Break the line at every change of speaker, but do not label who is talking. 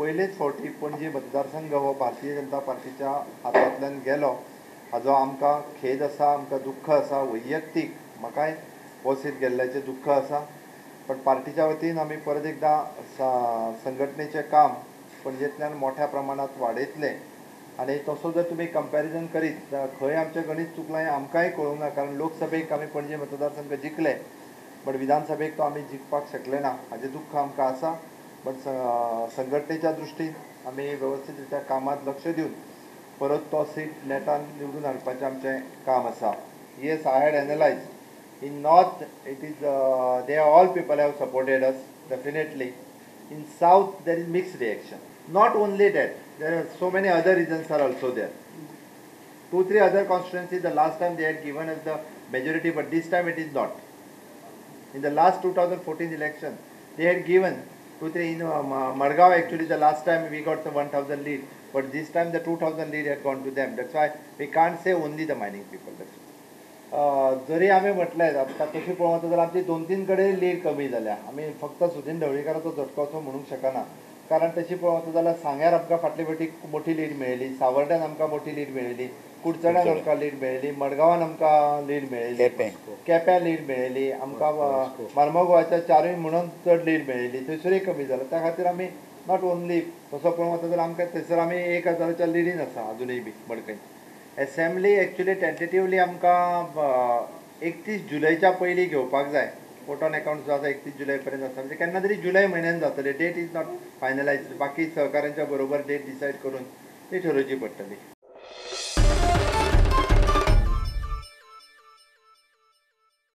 पयलेच फावटी पणजे मतदारसंघ हो भारतीय जनता पार्टीच्या हातांतल्यान गेलो हाजो आमकां खेद आसा, आमकां दुख्ख आसा. वैयक्तीक म्हाकाय हो सीट गेल्ल्याचें दुख्ख आसा, पण पार्टीच्या वतीन आमी परत एकदां संघटनेचें काम पणजेंतल्यान मोठ्या प्रमाणांत वाडयतले. आनी तसो जर तुमी कंपॅरिजन करीत खंय आमचें गणीत चुकलां हें आमकांय कळूंक ना, कारण लोकसभेक आमी पणजे मतदारसंघ जिखले बट विधानसभेक तो आमी जिखपाक शकले ना, हाजें दुख्ख आमकां आसा. बट संघटनेच्या दृश्टीन आमी वेवस्थीत रित्या कामांत लक्ष दिवन परत तो सीट नेटान निवडून हाडपाचें आमचें काम आसा. Yes, I had analyse in north it is they all people have supported us definitely. In south there is mixed reaction. Not only that, there are so many other reasons are also there. 2-3 other constituencies the last time they had given us the majority, but this time it is not. In the last 2014 election they had given 2-3 in Margao actually the last time we got the 1000 lead, but this time the 2000 lead had gone to them. That's why we can't say only the mining people. That's it. जरी आमी म्हटलें आतां तशी पळोवंक वता जाल्यार आमची 2-3 कडेन लीड कमी जाल्या. आमी फक्त सुदीन ढवळीकाराचो झटको असो म्हणूंक शकना, कारण तशी पळोवंक वता जाल्यार सांग्यार आमकां फाटले फावटी मोठी लीड मेळ्ळी, सावर्ड्यान आमकां मोठी लीड मेळ्ळी, कुडचड्यान आमकां लीड मेळ्ळी, मडगांवान आमकां लीड मेळ्ळी, केप्यां लीड मेळ्ळी, आमकां मार्मगोवाच्या 4 म्हणून चड लीड मेळ्ळी, थंयसरूय कमी जाला. त्या खातीर आमी not only तसो पळोवंक वता जाल्यार आमकां थंयसर आमी 1000च्या लिडीन आसा अजुनूय बी मडकय. एसेंब्ली एक्चुली टेंटेटिवली आमकां 31 जुलयच्या पयलीं घेवपाक जाय. वोट ऑन अकाउंट जो आसा 31 जुलय पर्यंत आसा, म्हणजे केन्ना तरी जुलय म्हयन्यान जातले. डेट is not finalise, बाकी सहकाऱ्यांच्या बरोबर डेट डिसायड करून ती ठरोवची पडटली.